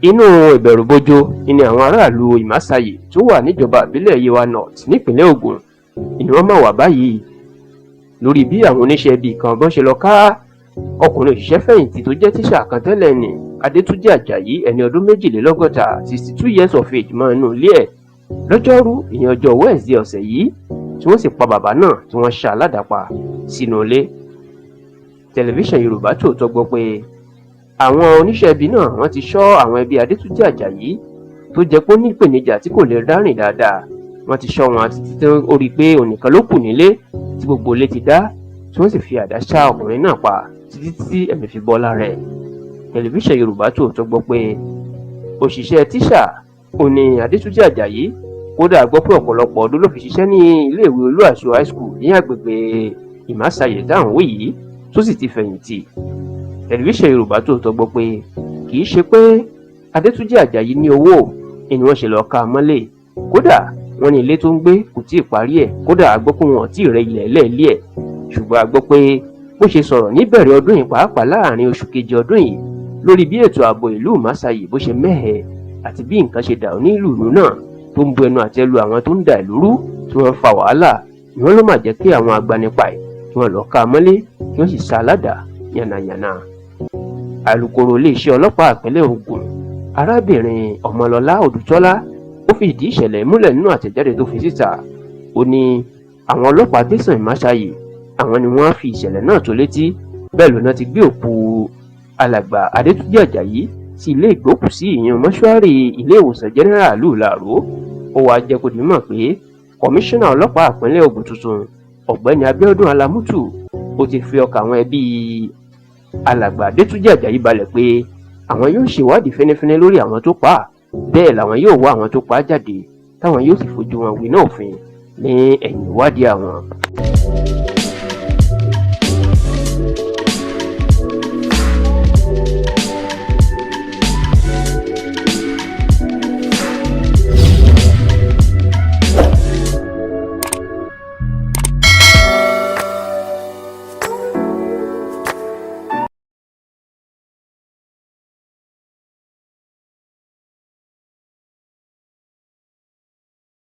Inú ìbẹ̀rùbojo ni àwọn aráàlú Ìmásáyí tó wà níjọba ìbílẹ̀ Yewa North nípìnlẹ̀ Ògùn ni wọ́n máa wà báyìí lórí bí àwọn oníṣẹ́ ibi kan bọ́n ṣe lọ ká ọkùnrin òṣìṣẹ́-fẹ̀yìntì tó jẹ́ tíṣà kan tẹ́lẹ̀ ní Adétúnjì Ajayi, ẹni ọdún 62, 62 years of age, mọ́ inú ilé ẹ̀ lọ́jọ́rú, ìyẹn ọjọ́ Wednesday ọ̀sẹ̀ yìí, tí wọ́n sì pa bàbá náà, tí wọ́n ṣá a ládàá pa sínú ilé. Tẹlifíṣàn Yorùbá Tòótọ́ gbọ́ pé àwọn oníṣẹ́ ibi náà, wọ́n ti ṣọ́ àwọn ẹbí Adétúnjì Ajayi tó jẹ́ pé ó ní ìpèníjà tí kò lè dárìn dáadáa. Wọ́n ti ṣọ́ wọn títí tí ó rí i pé òun nìkan ló kù nílé tí gbogbo ilé ti dá, tí wọ́n sì fi àdá ṣá ọkùnrin náà pa títí tí ẹ̀mí fi bọ́ lára ẹ̀. Tẹlifíṣàn Yorùbá Tòótọ́ gbọ́ pé òṣìṣẹ́ tíṣà òní Adétúnjì Ajayi. Kódà, gbọ́ pé ọ̀pọ̀lọpọ̀ ọdún ló fi ṣiṣẹ́ ní iléèwé Olúàṣọ High School ní agbègbè Ìmásáyè táwọn wí yìí, tó sì ti fẹ̀yìntì. Tẹlifíṣàn Yorùbá Tòótọ́ gbọ́ pé kì í ṣe pé Adétúnjì Ajayi ní owó ni wọ́n ṣe lọ́ọ́ ká a mọ́lẹ̀. Kódà, wọ́n ní ilé tó ń gbé kò tí ì parí ẹ̀. Kódà, a gbọ́ pé wọn ò tí ì rẹ ilẹ̀ lẹ́ẹ̀lí ẹ̀. Ṣùgbọ́n a gbọ́ pé bó ṣe sọ̀rọ̀ níbẹ̀rẹ̀ ọdún yìí, pàápàá láàrin oṣù keje ọdún yìí, lórí bí ètò ààbò ìlú Ìmásáyì bó ṣe mẹ́hẹ̀ àti bí nǹkan ṣe dàrú nílùú ìlú náà, tó ń bu ẹnu àtẹ́ lu àwọn tó ń da ìlú rú, tí wọ́n ń fa wàhálà ni, wọ́n ló mà jẹ́ kí àwọn agbanipa ẹ̀ kí wọ́n lọ́ọ́ ká a mọ́lé, kí wọ́n sì sá a ládàá yànnàyànnà. Alūkkóró iléeṣẹ́ ọlọ́pàá ìpínlẹ̀ Ògùn, arábìnrin Ọmọlọ́lá Odùtọ́lá, ó fi ìdí ìṣẹ̀lẹ̀ múlẹ̀ nínú àtẹ̀jáde tó fi síta. Ó ní àwọn ọlọ́pàá tẹ̀sán Ìmásáyì, àwọn ni wọ́n fi ìṣẹ̀lẹ̀ náà tó létí. Bẹ́ẹ̀ lóná ti gbé òkú alàgbà Adétúnjì Ajayi sí ilé ìgbókùsí, ìyẹn mọ́ṣúárì ilé ìwòsàn general ìlú Ìlaró. Ó wàá jẹ́ kó di mímọ̀ pé kọmíṣánná ọlọ́pàá ìpínlẹ̀ Ògùn tuntun, Ọ̀gbẹ́ni Abiodun Alamutu, ó ti fi ọkàn àwọn ẹbí alàgbà Adétúnjì Ajayi balẹ̀ pé àwọn yóò ṣèwádìí fínífíní lórí àwọn tó pa á. Bẹ́ẹ̀ làwọn yóò wá àwọn tó pa á jáde, táwọn yóò sì fojú wọn winá òfin ní ẹ̀yìn ìwádìí àwọn.